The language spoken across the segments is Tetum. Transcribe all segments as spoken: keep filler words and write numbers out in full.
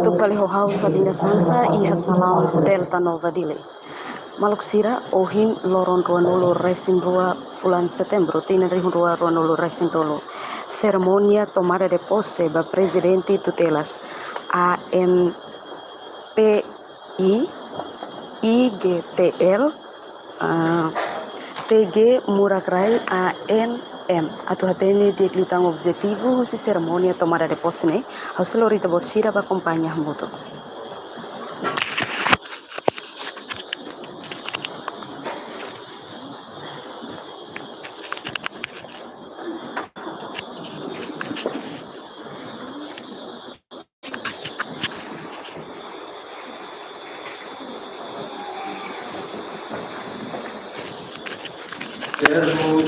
Atu fali ho ha'u Sabina Sansa iha salaun Delta Nova Dili. Maluk sira, ohin loron ruanulu resin rua fulan Setembru, tinan rihun rua ruanulu resin tolu. Serimónia tomada de pose ba Prezidente Tutelas A N P I, I G T L, ah, T G Muragrai A N M. Atu hatene di'ak liután objetivu husi serimónia tomada de pose ne'e, ha'u sei lori ita-boot sira ba akompaña hamutuk. Termo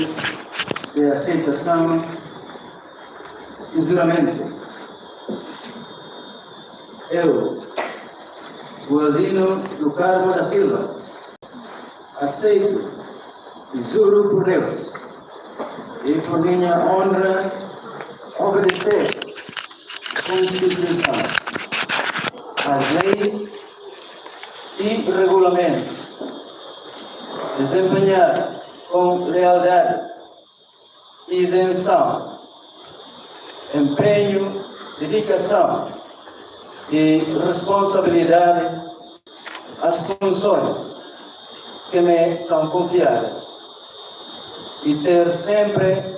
de aceitação e juramento. Eu, Gualdino do Carmo da Silva, aceito e juro por Deus e por minha honra obedecer à Constituição, às leis e regulamentos, desempenhar com lealdade, isenção, empenho, dedicação e responsabilidade às funções que me são confiadas e ter sempre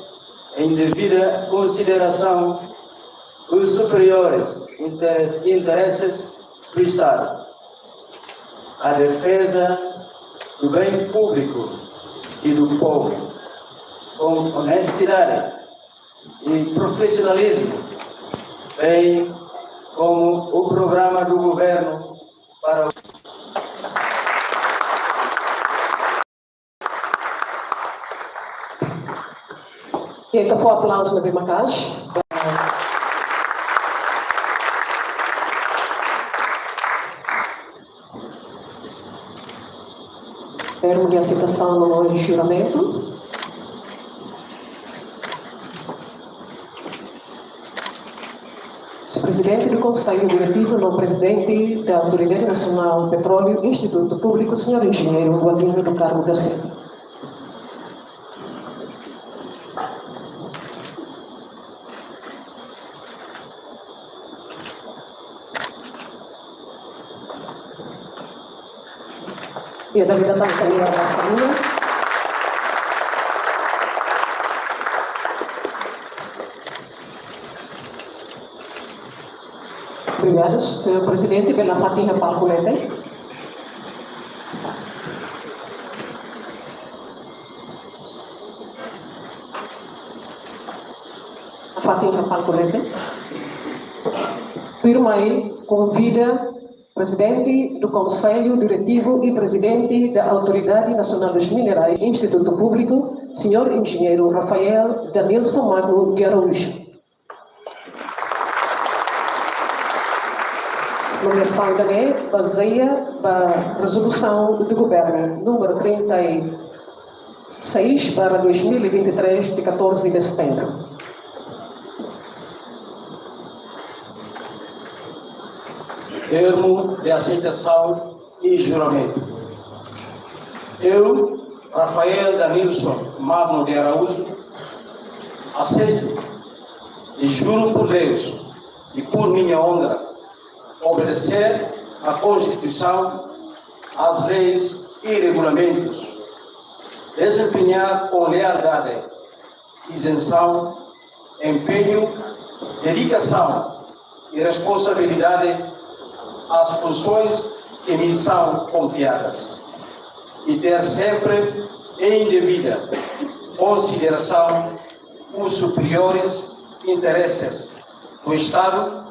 em devida consideração os superiores interes-, interesses do Estado, a defesa do bem público e do povo, com honestidade e profissionalismo, bem como o programa do governo para o... Ita fó aplauzu ne'ebé maka'as. Termo de aceitação no juramento. Prezidente do Conselho Diretivo, no Prezidente da Autoridade Nacional Petróleo e Instituto Público, señór Enjeñeiru Gualdino do Carmo da Silva. Ia, da vida tanto ia da saúde. Obrigado, señór Prezidente, bele fatin iha palku ne'e. Fatin iha palku ne'e. Tuirmai konvida Prezidente do Conselho Diretivo e Prezidente da Autoridade Nacional dos Minerais e Instituto Público, señór Enjeñeiru Rafael Danilson Magno de Araújo. Nomeasaun ne'e bazeia ba Rezolusaun do Governo número trinta e seis barra dois mil e vinte e três, de catorze de setembro. Termo de aceitação e juramento. Eu, Rafael Danilson Magno de Araújo, aceito e juro por Deus e por minha honra obedecer à Constituição, às leis e regulamentos, desempenhar com lealdade, isenção, empenho, dedicação e responsabilidade às funções que me são confiadas e ter sempre em devida consideração os superiores interesses do Estado,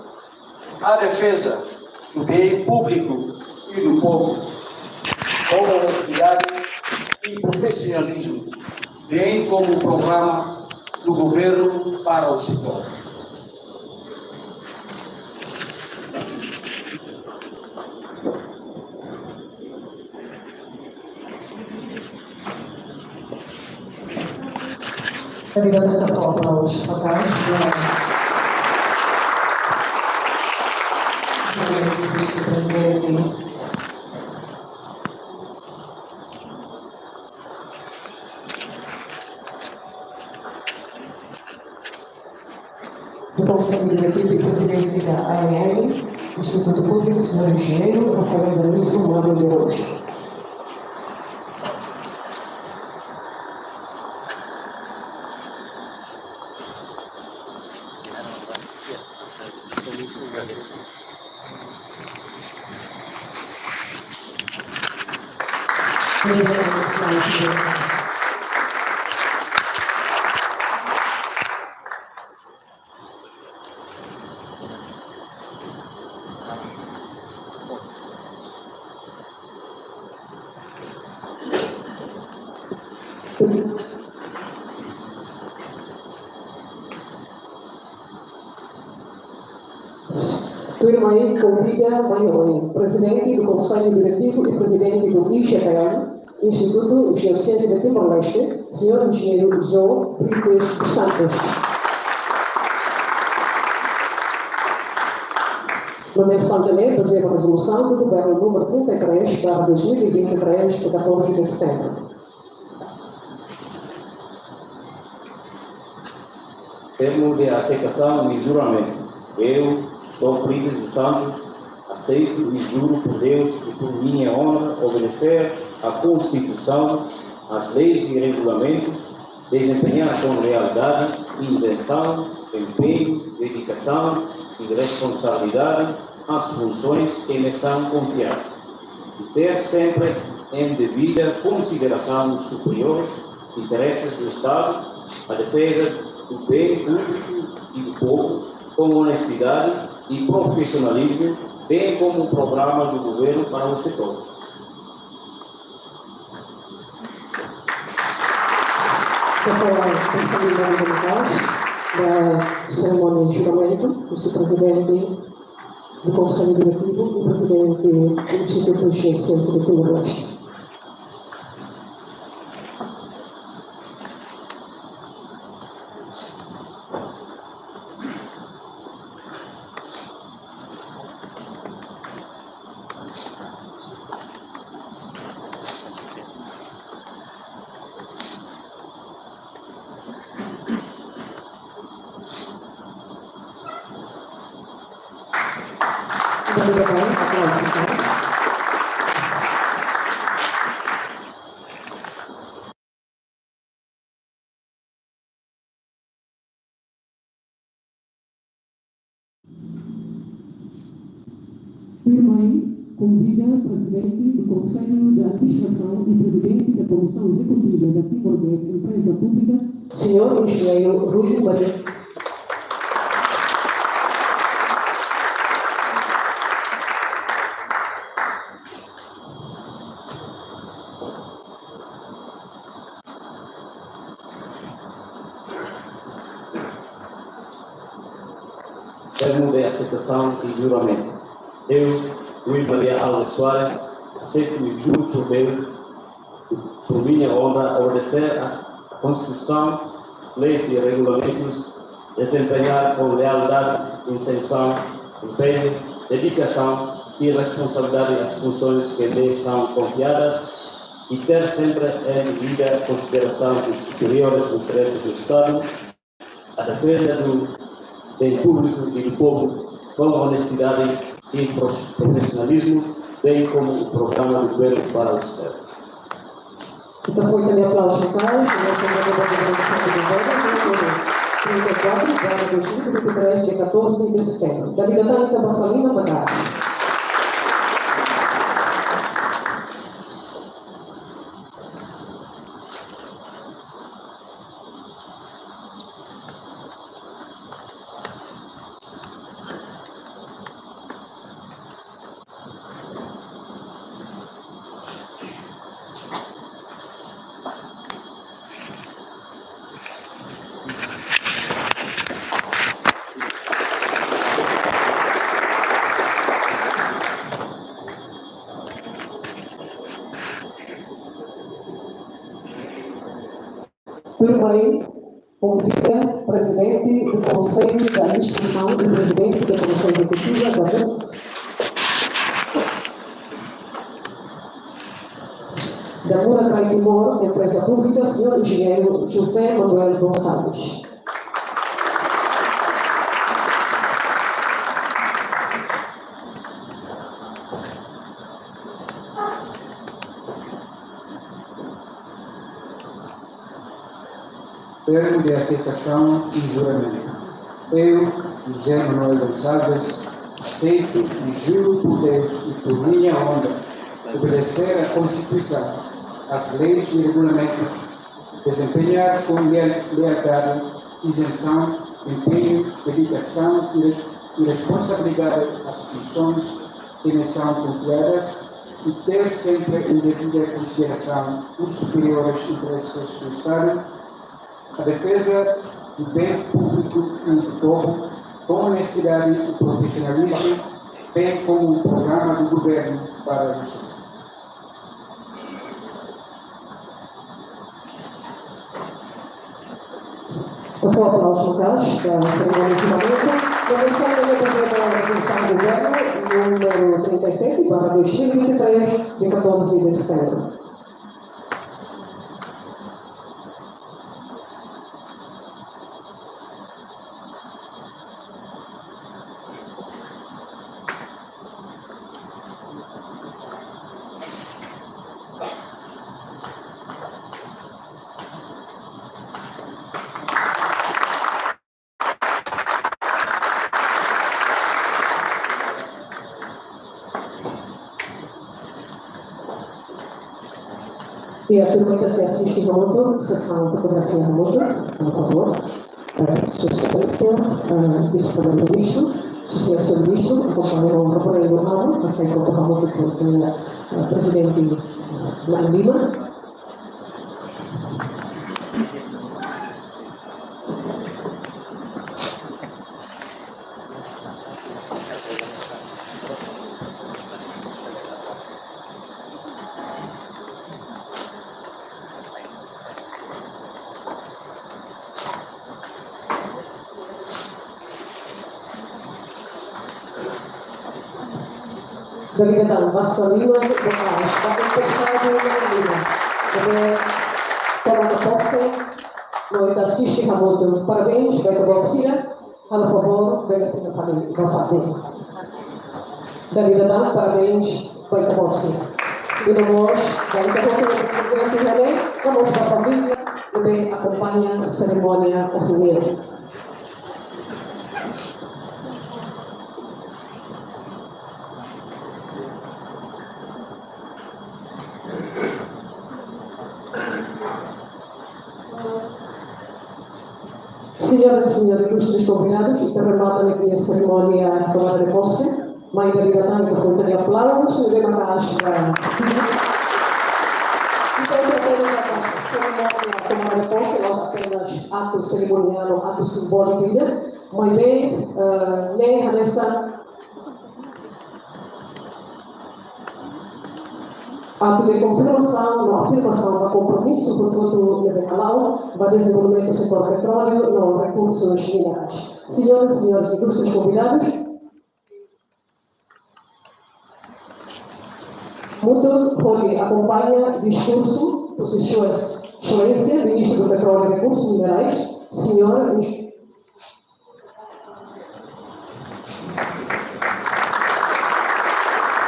a defesa do bem público e do povo, com honestidade e profissionalismo, bem como o programa do governo para o setor. Obrigada, Tata, pelos papéis. Vice-Presidente do Conselho Diretivo e Presidente da A N M, Instituto Público, senhor Engenheiro Rafael Danilo Mano de Rocha. Tuirmai, konvida mai ohin Presidente do Conselho Diretivo e Presidente do I G T M, Instituto Geociência de Timor-Leste, senhor Engenheiro João Brites dos Santos. Nomeasaun ne'e bazeia ba rezolusaun do Governu númeru trinta e três barra dois mil e vinte e três, de catorze de setembro. Termo de aceitação e juramento. Eu, João Brites dos Santos, aceito e juro por Deus e por minha honra obedecer à Constituição, às leis e regulamentos, desempenhar com lealdade, isenção, empenho, dedicação e responsabilidade as funções que me são confiadas, e ter sempre em devida consideração os superiores interesses do Estado, a defesa do bem público e do povo, com honestidade e profissionalismo, bem como o programa do governo para o setor. Depois, a cerimónia de paz, da cerimónia de juramento, o vice-presidente do Conselho Diretivo e presidente do Instituto de Ciência de Timor-Leste. Tuirmai, konvida Presidente do Conselho de Administração e Presidente da Comissão Executiva da Timor Bee Empresa Pública, senhor Engenheiro Rui Maria. Termo de aceitação e juramento. Eu, Rui Maria Alves Soares, aceito e juro por Deus, por minha honra, obedecer à Constituição, às leis e regulamentos, desempenhar com lealdade, isenção, empenho, dedicação e responsabilidade as funções que me são confiadas e ter sempre em devida consideração os superiores interesses do Estado, a defesa do bem público e do povo com honestidade e pro-, profissionalismo, bem como o programa do governo para os servos. Ita fó tan aplauzu lokál, nós temos a votação do governo, número trinta e quatro barra dois mil e vinte e três, dia catorze de setembro. Dala ida tan ita basa liman ba dalan. Tuirmai, konvida Presidente do Conselho de Administração e Presidente da Comissão Executiva da Damura Crai Timor, Empreza Públika, señór Enjeñeiru José Manuel Gonçalves. Termu de aseitasaun i juramentu. Eu, José Manuel Gonçalves, aseito e juro por Deus e por minha honra obedecer à Constituição, às leis e regulamentos, desempenhar com leal-, lealdade, isenção, empenho, dedicação e re-, e responsabilidade as funções que me são confiadas e ter sempre em devida consideração os superiores interesses do Estado, a defesa do bem público e do povo, com honestidade e profissionalismo, bem como o programa do governo para o Estado. Por favor, aplausos locais para a cerimónia de juramento. Comissão de Governo, Comissão de Governo, número trinta e sete, barra dois mil e vinte e três, dia catorze de setembro. E a turma que se assiste hamutuk, sesaun fotografia hamutuk, por favor. Eh, Sua Exelénsia, eh, Vise-Primeiru-Ministru, Sua Exelénsia Ministru, akompaña ho Reverendo Amo, aseita hamutuk ho, eh, Prezidente, eh, Na'in Lima. Dala ida tan, basa liman, boka, basa pesadu, liman. Ne'ebé toma pose, no ita asiste hamutuk. Parabéns ba ita-boot sira, halo favór, bele fila fali ba fatin. Dala ida tan, parabéns ba ita-boot sira. I no mós ba ita-boot sira, no mós ba família ne'ebé akompaña serimónia ohin nian. Señoras e señores ilustres convidados, ita remata ne'e serimónia tomada de pose. Mai dala ida tan, ita fó aplausos, ne'ebé maka ajuda. Entaun, ita temos a cerimónia tomada de posse, la'ós apenas atu serimoniál, atu simbóliku ida, maibé, eh, ne'e hanesan atu de konfirmasaun no afirmasaun ba kompromisu hotu-hotu ne'ebé hala'o ba dezenvolvimentu setór petróleu no rekursus minerais. Señoras e señores ilustres convidados, hamutuk hodi akompaña diskursu husi Sua Exelénsia Ministru Petróleu i Rekursus Minerais, señór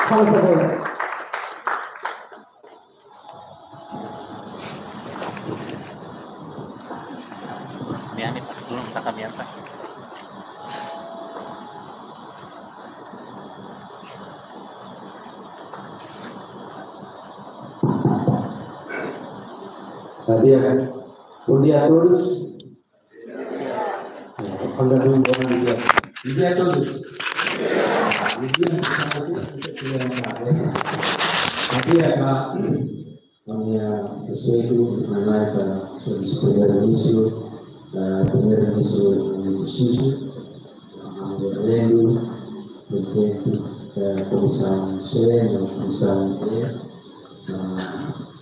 Halo favór. Miane, Pak, tulung taka mian, Pak. Bom dia, bom dia a todos. Bom dia a todos. Bom dia, bom dia, ami-nia respeitu, mai-mai ba Sua Vise-Primeiru-Ministru, eh, Primeiru-Ministru em exercício, Reverendo, Prezidente, eh, Komisaun C, no Komisaun E, eh,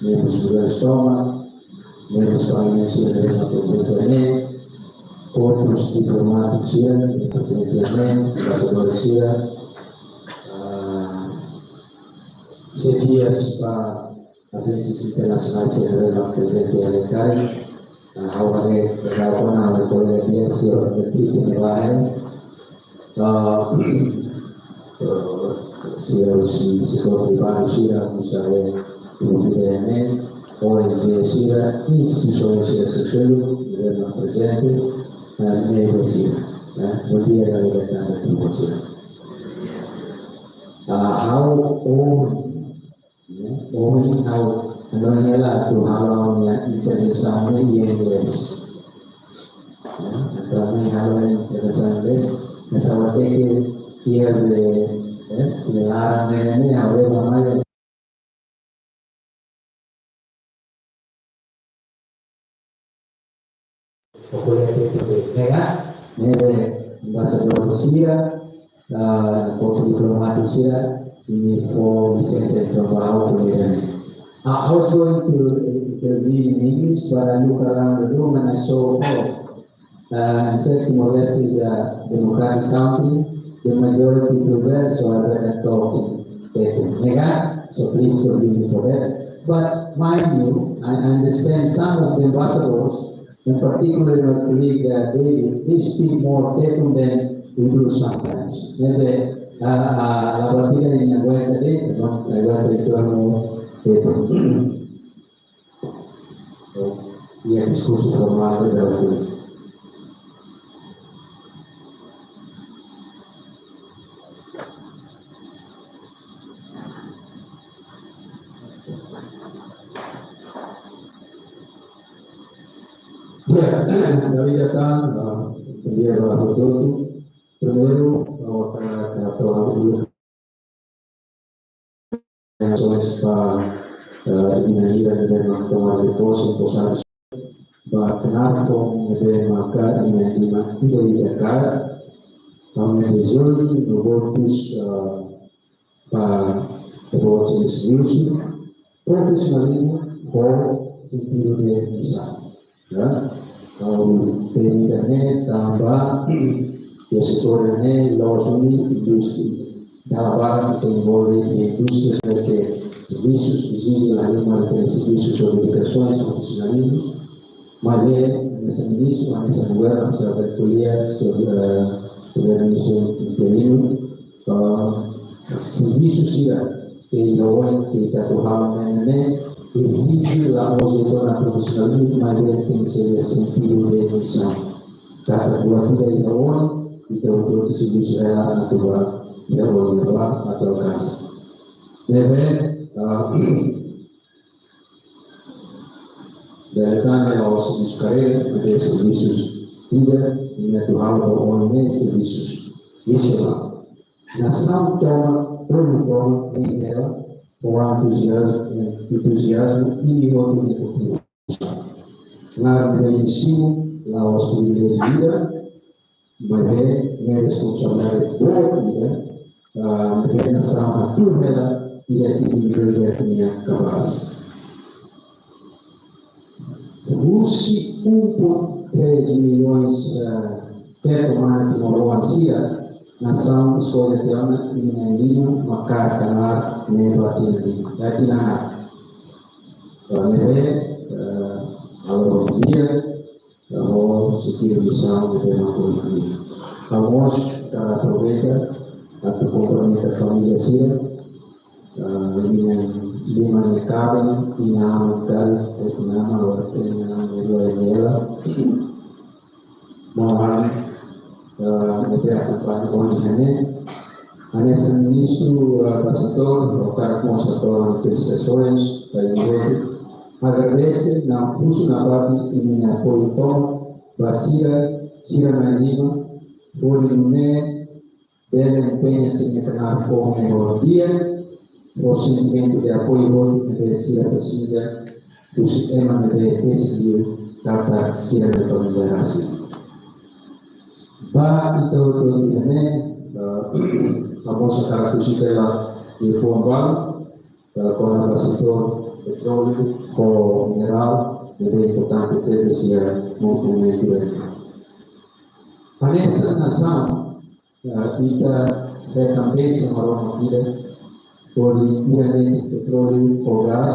membrus do Governu Toma, membru Parlamentu sira ne'ebé prezente iha ne'e, korpus diplomátiku sira ne'ebé prezente iha ne'e, embaixadór sira, ah, xefias ba ajénsias internasionais sira ne'ebé mak prezente iha Icare. Ah, ha'u haree, ha'u kona ha'u kolega di'ak, señór Enrique Navarro. Ah, eh, sira husi setór privadu sira, husi área públika ne'e, O N G sira, instituisoens sira sosiál, ne'ebé mak prezente, eh, média sira, eh, bom dia, kolega, tanba tuir sira. Ah, ha'u, ha'u, ne'e, ohin ha'u, ha'u hanoin hela atu halo ha'u-nia intervensaun ne'e iha inglés. Ya, entaun ha'u halo ha'u-nia intervensaun iha inglés, mas ha'u hateke iha be, eh, iha laran ne'e, ne'e, ha'u leba mai. Oke, ya, itu, oke. Ne'e ka? Ne'ebé, embaixadór sira, ah, korpu diplomátiku sira, imi fó lisensa entaun ba ha'u ko'alia ne'e. I was going to intervene in English, but I look around the room and I saw, oh, uh, in fact, Timor-Leste is a democratic country. The majority prevails, so I better talk in Tetun. Ne'e ka? So please forgive me for that. But mind you, I understand some of the ambassadors, and particularly my colleague, uh, David, they speak more Tetun than we do sometimes. Ne'ebé, uh, uh, la buat ida imi aguenta de'it, aguenta, aguenta entaun Tetun. Iha diskursu formál ne'ebé ohin. Ya, dari datang, ah, dia baru tu. Primeiru, ah, ka, ka, ka, eh, sois ba, eh, inan hira ne'ebé mak tomada de pose, empossado, ba knaar foun ne'ebé maka inan lima ida-idak kaer, ha'u-nia dezejus no votus, eh, ba votus servisu, profisionalizmu ho sentidu de misaun. Ya, ha'u temi ida-ne'e tanba iha setór ne'e la'ós úniku indústria. Dala barak ita envolve iha indústria ne'ebé servisus, ezije la hanesan servisus ou dedikasoens, profisionalizmu. Maibé, hanesan ministru, hanesan governu, hanesan ko'alia, hanesan, eh, governu interinu, ah, servisu sira ke iha oin ke ita atu halo ne'e, ne'e ezije la'ós de'it ona profisionalizmu, maibé tenke ser sentidu de misaun. Katak buat ida iha oin, ita hotu-hotu servisu hela atu ba iha oin ne'ebá atu alkansa. Ne'ebé, ah, dala ida ne'e la'ós servisu karreira, maibé servisu ida, imi atu halo ba oin ne'e servisu. Isso lá. Nasaun tomak, povu tomak hein hela ho entuziazmu, entuziazmu imi hotu-nia kontribuisaun. Knaar ne'ebé imi simu la'ós priviléjiu ida, maibé ne'e responsabilidade boot ida, ah, ne'ebé nasaun atu hela iha imi-nia kabas. Husi um ponto três milhões, eh, feto mane timoroan sira, nasaun eskolla tiha ona inan lima mak kaer knaar ne'e ba tinan lima, eh, tinan haat. Ba ne'ebé, eh, halo bom dia, eh, ho sentidu misaun ne'ebé mak ohin. Ha'u mós hakarak aproveita atu kumprimenta família sira, ah, inan lima nia kaben, inan-aman karik, inan-aman, agora inan-aman nia rua hela. Maun-alin, ah, ne'ebé akompaña ohin ne'e. Hanesan ministru, ah, ba setór, ha'u hakarak mós hato'o felisitasoens ba imi hotu. Agradese no husu nafatin imi-nia apoiu tomak ba sira, sira na'in-lima, hodi nune'e bele empeña sira-nia knaar foun ne'e ho di'ak, ho sentimentu de apoiu hotu ne'ebé sira presiza, husi ema ne'ebé desidiu katak sira-nia família rasik. Ba ita hotu-hotu ne'e, eh, ha'u mós hakarak husu fila liafuan balu, eh, kona-ba setór petróleu ho minerál, ne'ebé importante tebes iha momentu ne'e. Hanesan nasaun, eh, ita hetan bensaun Maromak ida, hodi iha ne'e petróleu ho gás,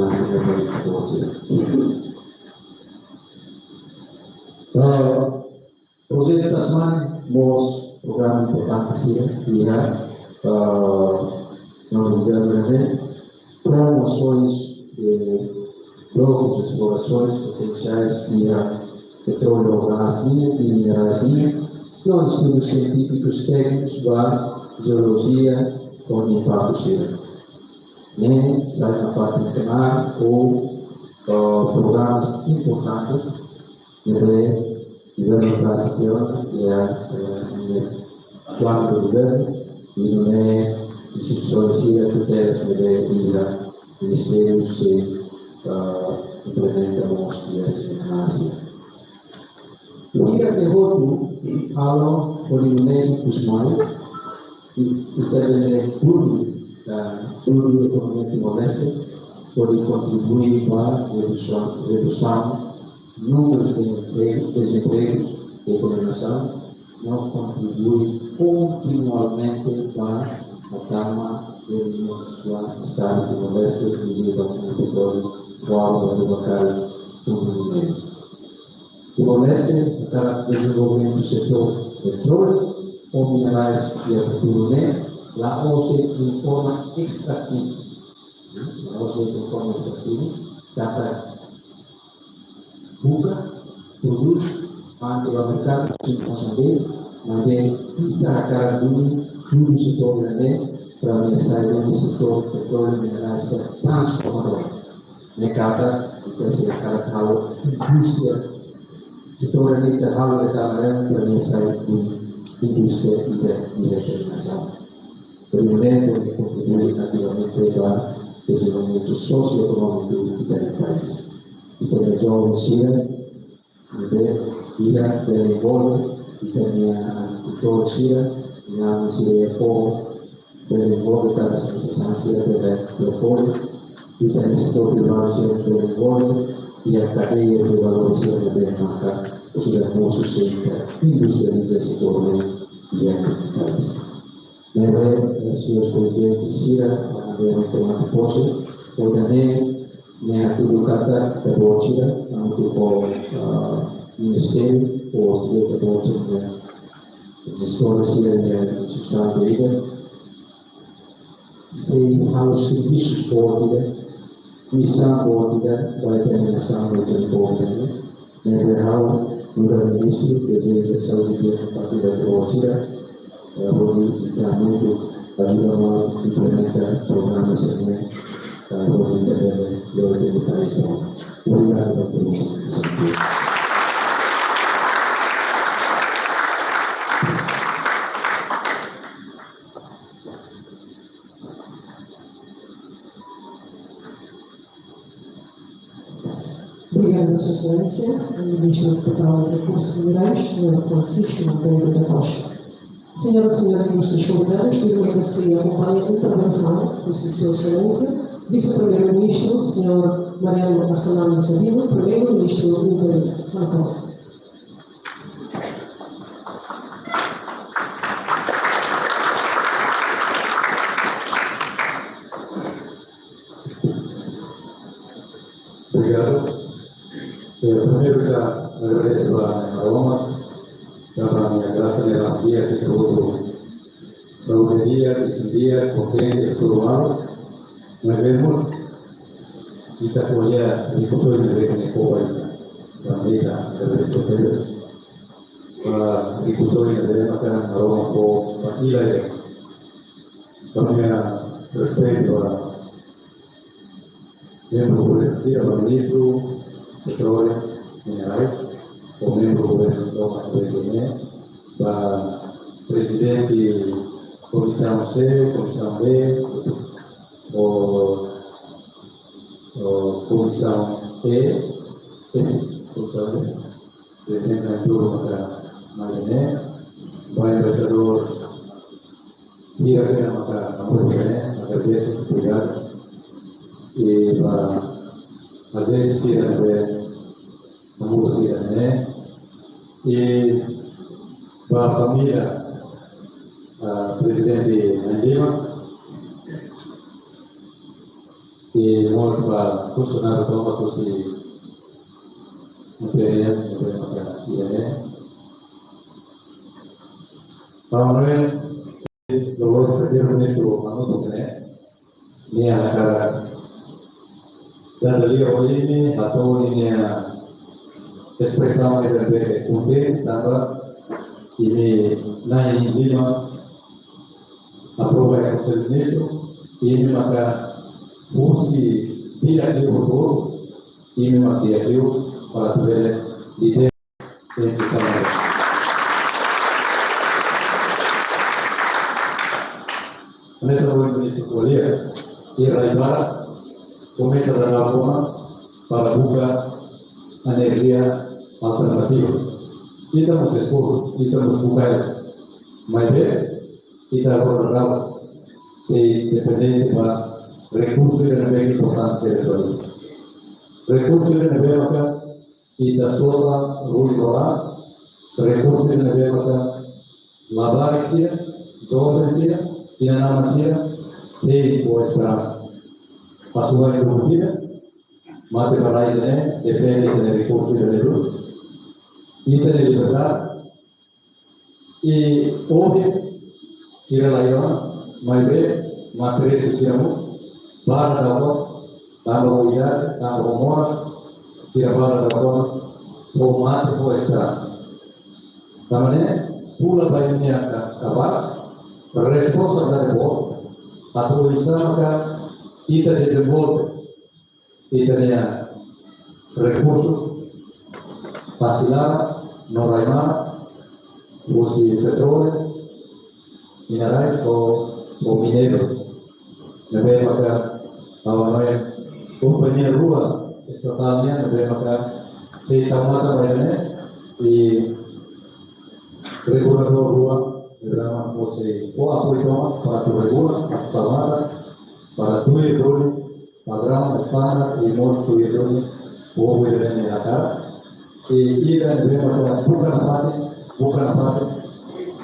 Avansa ne'ebé ita-boot sira. Ah, projetu Tasmania mós programa importante sira iha, ah, no governu ne'e, promosoens de blocos de explorações potenciais iha petróleo ou gás nian, e minerais nian, no estudu sientífiku tékniku ba jeolojia ho impaktu sira. Ne'e sai nafatin knaar ho, ah, programa importante ne'ebé governu tras tiha ona, iha, eh, iha planu governu, i nune'e instituisoens sira tutelas ne'ebé iha ministériu sei, eh, implementa mós iha sira-nia área. Ida-ne'e hotu halo hodi nune'e ikus mai, i, i também tudu, eh, tudu ekonomia Timor-Leste, hodi kontribui ba redusaun, redusaun númerus de empregu, desempregu de nasaun, no kontribui kontinuamente ba tama de sua estadu Timor-Leste, liuliu ba petróleu, agora ba fundu minériu. Timor-Leste, para dezenvolvimentu setór petróleu ou minerais iha futuru ne'e, la'ós de'it forma estrativu. La'ós de'it forma estrativu, katak buka, prodús, manda ba merkadu, sin konsume, maibé ita hakarak duni tudu setór ne'e, para nune'e sai duni setór petróleu minerais transformadór. Ne'e katak ita sei hakarak halo indústria. Setór ne'e ita halo de tal maneira para nune'e sai duni indústria ida, ida de nasaun. Primeiro, kontribui ativamente ba dezenvolvimentu sosioekonómiku ita-nia país. Ita-nia joven sira, ne'ebé iha bele envolve, ita-nia agrikultór sira, nia sira fó bele envolve, tanba sira sira bele fó, ita-nia setór privadu sira bele envolve, iha kadeia de valór sira ne'ebé maka sira mosu sira industrializa setór ne'e iha país. Ne'ebé, eh, señór prezidente sira, para bele toma pose, ita-nia Ne'e hatudu katak ita-boot sira, tantu ho, ah, ministériu, ho sira ita-boot sira, ne'e, estória sira, ne'e, sustenta ida. Sei halo servisu boot ida, misaun boot ida ba ita-nia nasaun, ba ita-nia povu, ne'e. Ne'ebé ha'u, nu'udar ministru, dezeja saúde di'ak ba ita-boot sira, eh, hodi ita hamutuk ajuda malu implementa programa sira-ne'e, eh, hodi ita bele lori ita-nia país ba. Obrigadu ba ita-boot sira. Obrigada, Sua Exelénsia, Ministru Petróleu e Rekursus Minerais, Señór Francisco Monteiro da Costa. Señoras e señores ilustres convidados, permita-se acompanha a intervenção de Sua Exelénsia, Vice-Primeiro-Ministro, Señór Mariano Assunami Sabino, Primeiro-Ministro interino. Por favor. Obrigadu. Eh, primeiru, ita agradese ba Maromak, tanba nia grasa ne'e ita hotu saúde di'ak, isin di'ak, kontente, hasoru malu. Maibé mós ita ko'alia rikusoin ne'ebé ke nia fó ba ita. Tanba ita agradese ba Deus ba rikusoin ne'ebé maka Maromak fó ba ita. Tanba nia respeitu ba membru governu sira, ba Ministru Petróleu Minerais, ho membru governu tomak B T N, ba Prezidente Komisaun C, Komisaun D, ho, ho Komisaun E, Komisaun E, Prezidente Natura maka mai ne'e, ba embaixadór sira ne'ebé maka hamutuk iha ne'e, agradese, obrigadu. I ba ajénsia sira ne'ebé hamutuk iha ne'e. I ba família, ah, Prezidente Nandi Lima. I mós ba funsionáriu tomak husi M P R M, M P R M maka iha ne'e. Ha'u hanoin, loloos Primeiru-Ministru hamutuk iha ne'e, nia hakarak dada lia ho imi, hato'o ninia espresaun ne'ebé kontente tanba imi na'in lima aprova iha Konsellu Ministru, imi maka husi di'ak liu hotu, imi mak di'ak liu para atu bele lidera. Sim, sim, sim. Hanesan ohin Ministru ko'alia, iha rai barak komesa dadaun ona para buka enerjia alternativa. Ita mós esforsu, ita mós buka hela. Maibé, ita agora dadaun sei dependente ba rekursu ida ne'ebé importante tebes ba ita. Rekursu ida ne'ebé maka ita sosa ruin ba, rekursu ida ne'ebé maka labarik sira, joven sira, inan-aman sira, hein ho esperansa. Asuwa'in grupu ida, mate ba rai ida-ne'e, defende ita-nia rekursu ida-ne'e duni. Ita-nia liberdade, i ohin sira laiha ona, maibé mate-restu sira mós barak dadaun, tanba ho idade, tanba ho moras, sira barak dadaun, ho mate ho esperansa. Tanba ne'e, pula ba imi-nia ka-, kabas, responsabilidade boot, atu oinsá maka ita dezenvolve ita-nia rekursu, fase laran no rai-maran, husi petróleu, minerais ho, ho mineiru. Ne'ebé maka ha'u hanoin kompañia rua estatál nian, ne'ebé maka sei tau matan ba ida-ne'e, i reguladór rua, programa mós sei fó apoiu tomak para atu regula, atu tau matan, para tuir duni padraun, estandar, i mós tuir duni povu ida-ne'e nia hakarak. I ida ne'ebé maka buka nafatin, buka nafatin,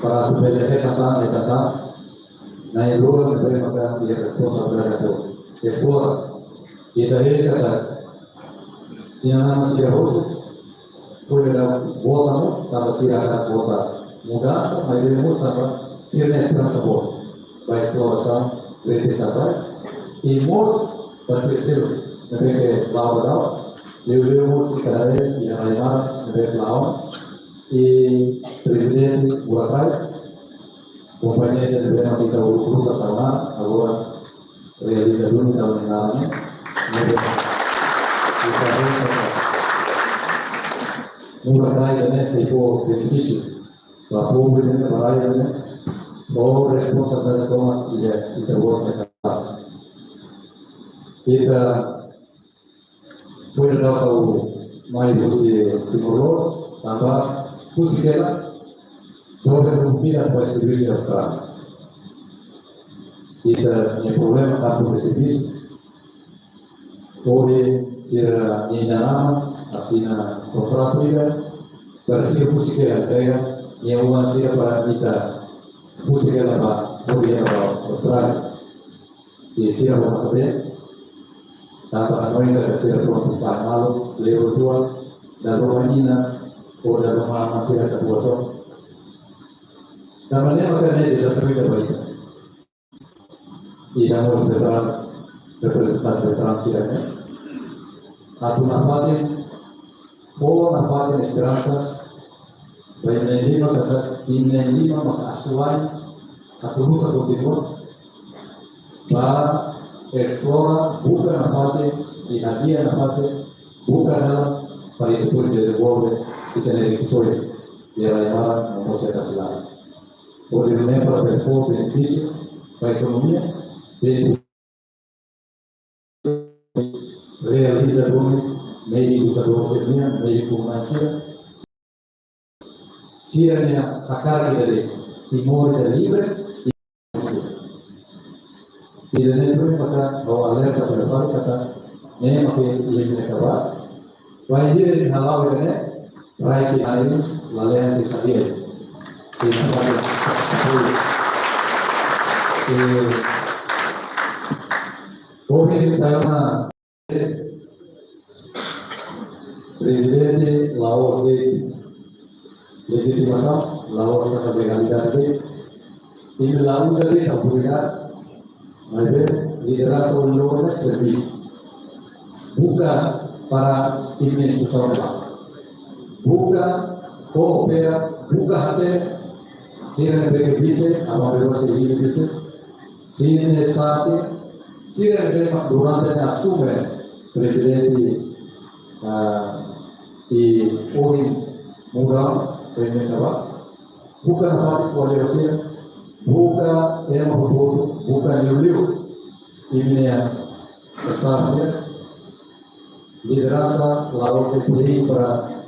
para atu bele hetan tan, hetan tan. Na'in-rua ne'ebé maka iha responsabilidade atu esplora Ita haree katak inan-aman sira hotu, foin daudaun vota mós, tanba sira hakarak vota mudansa, maibé mós tanba sira-nia esperansa boot ba esplorasaun rede sabrai. I mós ba sira seluk ne'ebé ke la'o daudaun, liuliu mós ita haree iha rai-maran ne'ebé ke la'o. I Prezidente Mura Krai, kompañia ne'ebé mak ita uluk luta tau ona, agora realiza duni tau ona, ne'e? Ne'ebé ita haree katak Mura Krai ne'e sei fó benefísiu ba povu ne'e, ba rai ne'e, ho responsabilidade tomak iha ita-boot nia kapasidade. Ita foin daudaun mai husi Timor-Leste, tanba husik hela, to'o be buat ida fó servisu iha Austrália. Ita-nia problema tanba servisu, ohin sira-nia inan-aman asina kontratu ida, para sira husik hela entrega nia oan sira para ita husik hela ba, hodi hela ba Austrália. I sira ho mata-been, tanba hanoin katak sira prontu fa'an malu, lebo tua, dala ruma inan, ou dala ruma aman sira ka buaso. Tanba ne'e maka ne'e dezafiu ida ba ita. Ita mós veteranu, reprezentante veteranu sira-ne'e. Atu nafatin, fó nafatin esperansa ba imi na'in-lima katak imi na'in-lima maka asuwa'in atu luta kontinua ba esplora, buka nafatin, i hadi'a nafatin, buka dalan para depois dezenvolve ita-nia rikusoin iha rai-maran no mós iha kasilae. Hodi nune'e para bele fó benefísiu ba ekonomia, benefísiu realiza duni, mehi lutadór sira-nian, mehi funsionál sira. Sira-nia hakarak ida de'it, Timor ida livre, ida-ne'e duni maka ha'u alerta ba ita katak, ne'e maka imi-nia kapasidade. Bainhira imi hala'o ida-ne'e, rai sei hanesan, lalehan sei sadia. Sei nampak. Eh, ohin imi sai ona Prezidente la'ós de'it legitimasaun, la'ós de'it legalidade. Imi la uza de'it autoridade, maibé lideransa ohin loron ne'e servisu. Buka para imi-nia instituisaun ba. Buka koopera, buka hatene, sira ne'ebé ke vise, aban-bainrua sei vise, sira-nia staf, sira ne'ebé mak durante ne'e asume prezidente, ah, i ohin muda, ohin ne'e katak. Buka nafatin ko'alia ho sira, buka ema hotu, buka liuliu imi-nia staf sira. Lideransa la'ós de'it para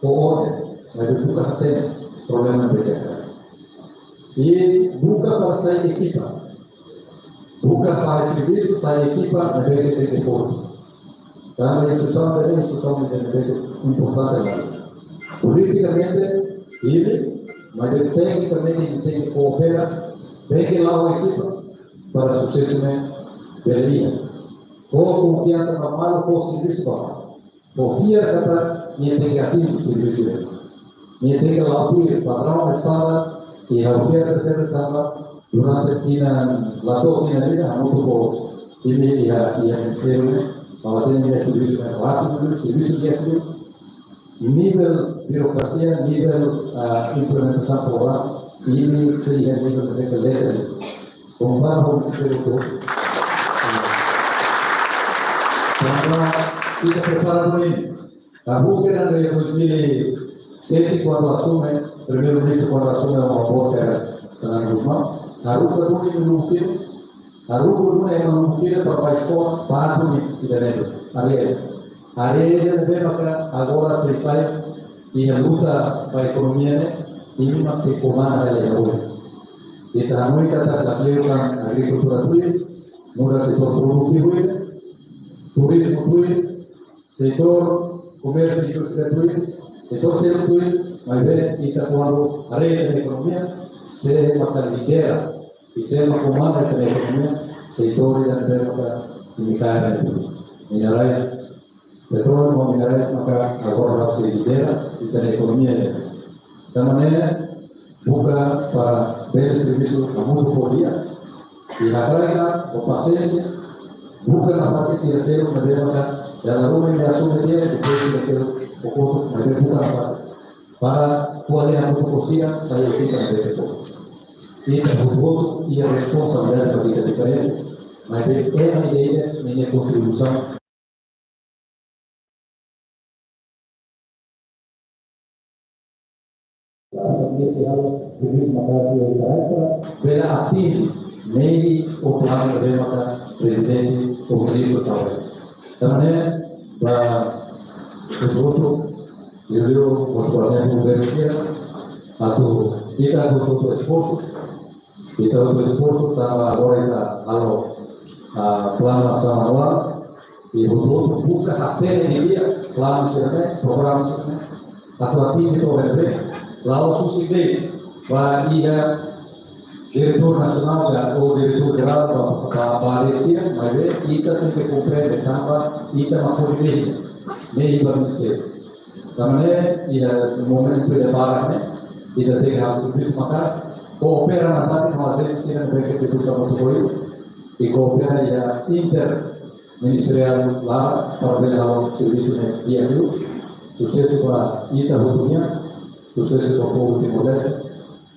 fó orden, maibé buka hatene problema ne'ebé ke iha. I buka para sai ekipa. Buka para servisu, sai ekipa ne'ebé ke tenke forte. Tanba instituisaun ne'e, instituisaun ne'ebé ke importante la. Politikamente, imi, maibé teknikamente imi tenke koopera, bele la'o ekipa, para susesu ne'e bele iha. Fó konfiansa ba malu, fó servisu ba malu. Fó fiar katak nia tenke atinje servisu ne'e. Nia tenke la'o tuir padraun estandar, i ha'u fiar tebes tanba durante tinan, la to'o tinan ida, hamutuk ho imi iha, iha ministériu ne'e, ha'u hatene imi servisu ne'e, ha'u hatene servisu di'ak liu, nivel birokrasia, nivel, ah, implementasaun programa, imi sei iha nivel ne'ebé ke letra liu. Kompara ho ministériu hotu. Tanba ita prepara duni. Ha'u hakarak dehan dois mil e sete, kuandu asume, Primeiru-Ministru kuandu asume, Maubot Kera Tangan Gusmão, haruka duni ema lubuk ida, haruka duni ema lubuk ida para bá eskola, bá duni ida-ne'e. Haree, haree ida-ne'ebé maka agora sei sai, iha luta ba ekonomia ne'e, imi mak sei komanda hela iha oin. Ita hanoin katak ita liu tan agrikultura tuir, nu'udar setór produtivu ida, turizmu tuir, setór komérsiu indústria tuir, setór seluk tuir, maibé ita kuandu haree ita-nia ekonomia, sé maka lidera, i sé maka komanda ita-nia ekonomia, setór ida-ne'ebé maka imi kaer ne'e tuir. minerais, petróleu no minerais maka agora sei lidera ita-nia ekonomia. Tanba ne'e buka para bele servisu hamutuk ho di'ak, i hakarak ho pasiénsia, buka nafatin sira seluk ne'ebé maka dala ruma imi asume di'ak, depois sira seluk ho kotuk, maibé buka nafatin. Para ko'alia hamutuk ho sira, sai ekipa ne'ebé tebes. Ita hotu-hotu iha responsabilidade ba ita diferente, maibé ema ida-idak ninia kontribuisaun. Bele atinje meta ou planu ne'ebé maka Prezidente ou Ministru tau. Tanba ne'e, ba hotu-hotu, liuliu mós ba governu sira, atu ita hotu-hotu esforsu, ita hotu esforsu, tanba agora ita halo, ah, planu asaun anuál, i hotu-hotu buka hatene didi'ak planu sira-ne'e, programa sira-ne'e, atu atinje to'o ne'ebé, la'ós husi de'it ba iha diretór nasionál ka, ou diretór jerál ba, ba, ba, ba, maibé ita tenke komprende tanba ita mak hodi dehan, ne'e ba ministériu. Tanba ne'e, iha momentu de para ne'e, ita tenke halo servisu maka'as, koopera nafatin ho ajénsia sira ne'ebé ke servisu hamutuk ho ita, i koopera iha interministeriál laran para bele halo servisu ne'e di'ak liu. Susesu ba ita hotu nian, susesu ba povu Timor-Leste.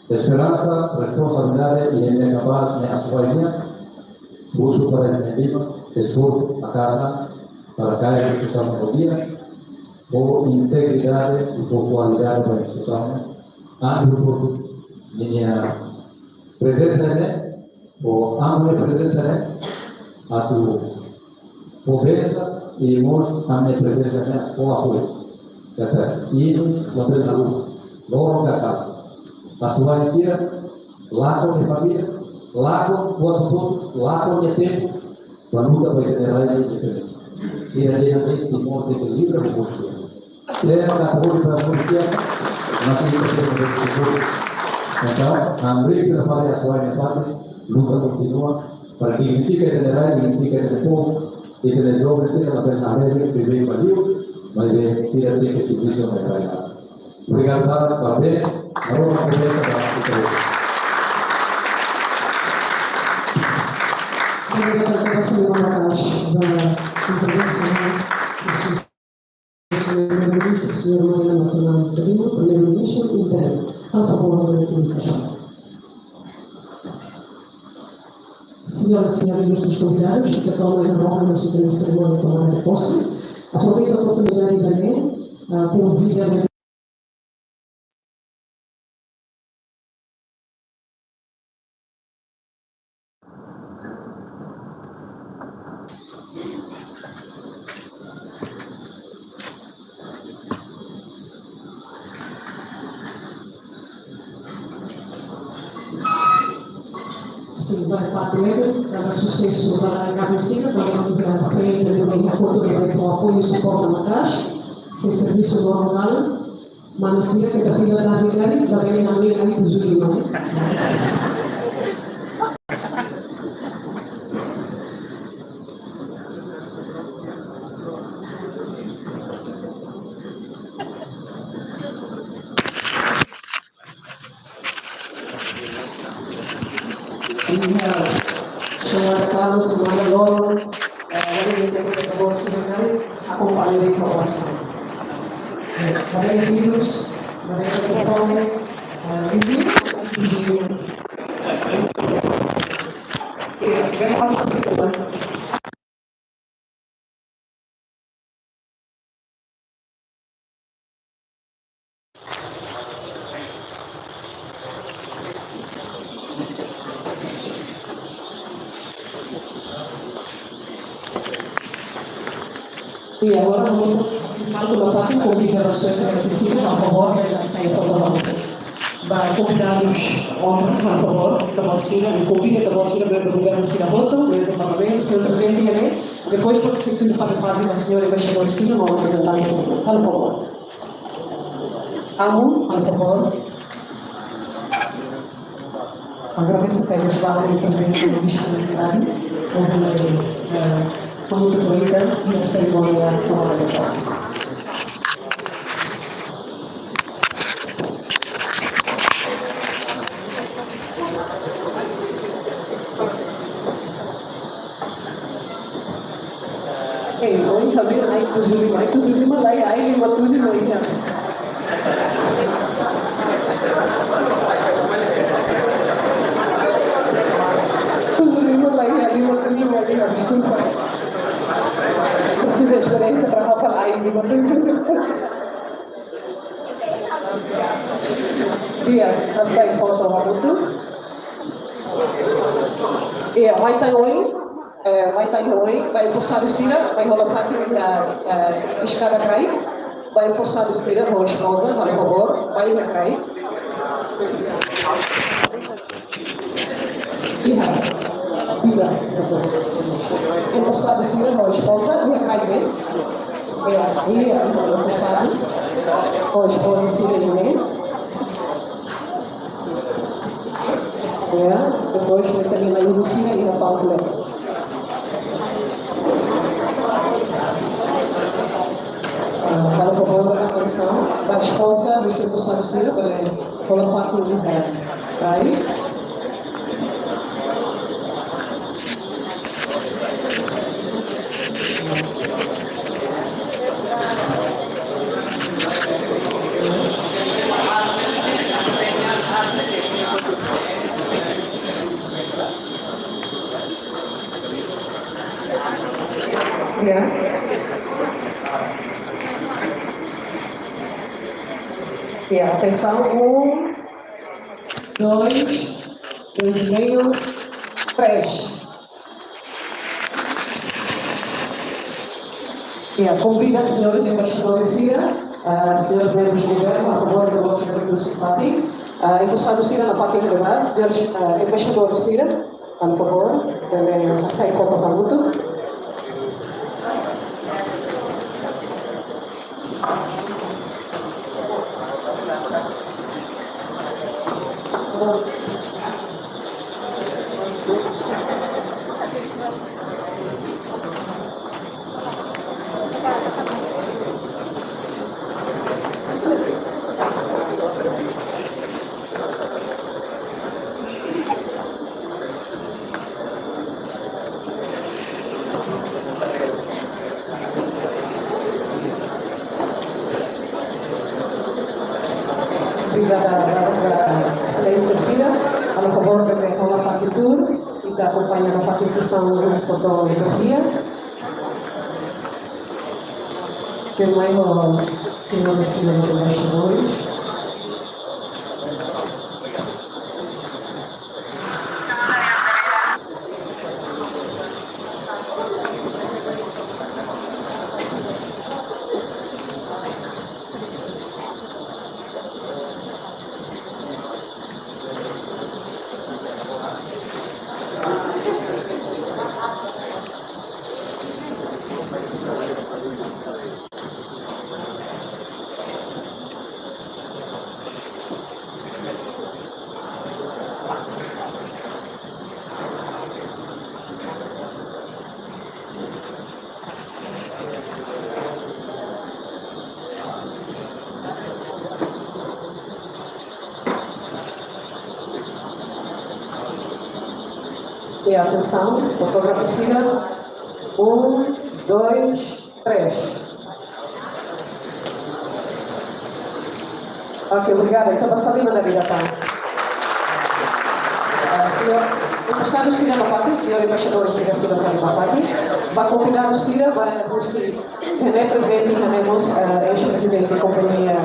Esperansa, responsabilidade i ema kapás ne'e asuwai nian, husu para ema liman, esforsu, haka'as an, para kaer instituisaun ne'e ho di'ak, ho integridade i ho kualidade ba instituisaun ne'e, ami hotu ninia prezensa ne'e, ho ami-nia prezensa ne'e, atu pobreza i mós ami-nia prezensa ne'e fó apoiu. Katak imi labele haluha, loron ka kalan. Asuwai sira, lakon nia família, lakon buat hotu, lakon nia tempu, ba luta ba ita-nia rai independénsia. Sira dehan de'it Timor tenke livre ho mós di'ak. Sira maka hodi ba mós di'ak, mas ita tenke ba mós di'ak. Entaun, hamriik ita fali asuwai nia parte, luta kontinua, para dignifika ita-nia rai, dignifika ita-nia povu, ita-nia joven sira labele haree beibeik ba liur, maibé sira tenke servisu mai rai. Obrigadu barak, parabéns, Maromak kompensa ba ita. Obrigada, Señor Marcos, pela intervenção. Señor Primeiro-Ministro, señor Mariano Senado Sabino, Primeiro-Ministro interino. Por favor, durante o microfone. Senhoras e senhores ilustres convidados, que tomem a honra na suprema cerimónia de tomada de posse. Aproveito a oportunidade também, ah, para ouvir a Sin, ba parte ne'e, dada susesu ba karne sira, ba yang di frente de meia foto de apoio e suporte na caixa, se servisu normal, mas sira ke ta fila tarde kali, labele nami kali tu zuri mai. Iha semana lalu, semana lalu, eh, wali negara Timor sira kali akompaña de'it ho orasaun. Eh, para vírus, para telefone, eh, review, review. Eh, bem, vamos fazer. I agora, no momento, palku nafatin, konvida Sua Exelénsia sira, por favór, bele hasai foto hamutuk. Ba konvidadus onra, por favór, ita-boot sira, i konvida ita-boot sira, membru governu sira hotu, membru parlamentu, señór prezidente, ne'e. Depois, para que se tuir fali faze ba señór embaixadór sira, no reprezentante sira, por favór. Amu, por favór. Agradese a Deus pela presença e disponibilidade. Houve, eh, Muito bonita, e a cerimónia tomada de posse. Ei, oi, Rabir, ai, tuju lima, ai, tuju lima, lai, ai, lima, tuju lima, ya. Tuju lima, lai, ai, lima, tuju lima, ya, deskulpa. Presiza esperiénsia para hafal ai, lima, tuju. Di'ak, hasai foto hamutuk. Iya, mai tan oin, eh, mai tan oin, ba emposadu sira, mai hola fatin iha, eh, eskada kraik, ba emposadu sira ho espoza, halo favór, mai iha kraik. Iha, di'ak. Emposadu sira ho espoza, iha kraik ne'e. Iya, iya, emposadu ho espoza sira ne'e. Ya, depois ita-nia na'i-ulun sira iha palku ne'e. Ah, halo favór, atensaun, ba espoza, ba emposadu sira, bele hola fatin iha kraik. Ya. Ya, atensaun, um, dois, dois e meio, três. Ya, konvida señores embaixadores sira, ah, señores membros do governo, a favor do vosso recurso fatin, ah, emposadu sira iha fatin de bar, señores, ah, embaixadores sira, a favor, bele hasai foto hamutuk. Obrigada, obrigada, Exelénsia sira. Halo favór bele hola fatin tuur, ita akompaña nafatin sesaun fotografia. Tuirmai ho señores e señoras embaixadores. E atensaun, fotógrafu sira, um, dois, três. Ok, obrigada. Ita basa liman iha ne'ebá. Ah, señór embaixadór sira nafatin, señór embaixadór sira fila fali nafatin. Ba konvidadu sira, ba husi, ne'e prezente, ne'e mós, ah, eis-prezidente Kompañia,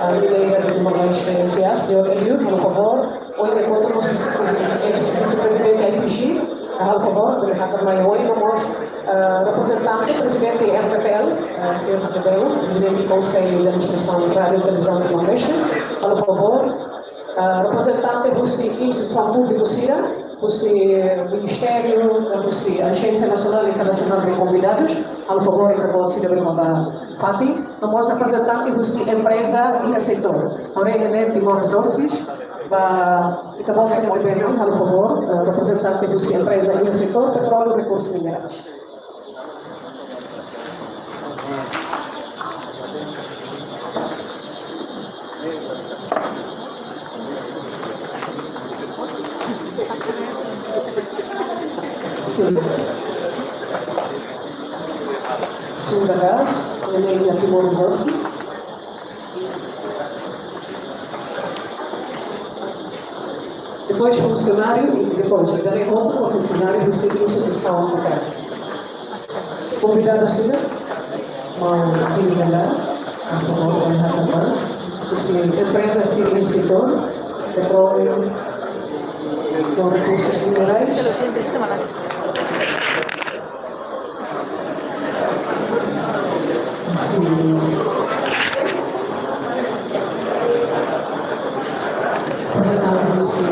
ah, Mineira de Timor-Leste S A, señór Eliud, halo favór, ohin enkontru ho vise-prezidente, eis-vise-prezidente I P G, halo favór, bele hakat mai ohin, no mós, eh, reprezentante, prezidente R T T L, eh, señór José Belo, prezidente Konsellu de Administrasaun Rádiu Televizaun Timor-Leste, halo favór, eh, reprezentante husi instituisaun públiku sira, husi ministériu, eh, husi Ajénsia Nasionál i Internasionál de Konvidadus, halo favór, ita-boot sira bele hola fatin, no mós reprezentante husi empreza iha setór. Ha'u haree ne'e Timor Resources, ba ita-boot sira mós bele, halo favór, eh, reprezentante husi empreza iha setór petróleu rekursus minerais. Sim. Segunda vez, ele é Timor Resources. Depois funcionário, e depois, ainda nem outro funcionário do Instituto de Instituição Autocrata. Konvidadu sira, mau atividade, a favor, vai acabar. Husi empreza sira iha setór petróleu, no rekursus minerais. Husi, reprezentante husi,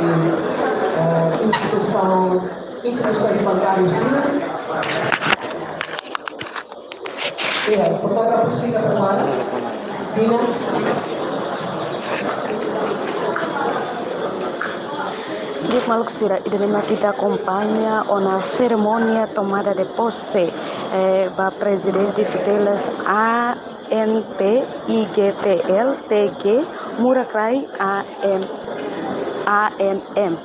eh, instituisaun, instituisaun bankárioa sira. Iya, fotógrafu sira prepara. Dina. Di'ak maluk sira, ida-ne'e mak ita akompaña ona serimónia tomada de posse, eh, ba Prezidente Tutelas A N P I G T L T G Murak Rai A M, A M M.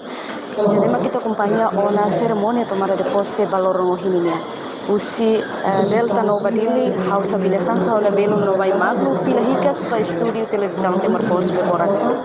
Ida-ne'e mak ita akompaña ona serimónia tomada de posse ba loron ohin nian. Husi, eh, Delta Nova Dili, ha'u Sabina Sansa, ha'u-nia belun no baibain maglu, fila hikas ba estúdiu Televizaun Timor Post, Bebora Timor.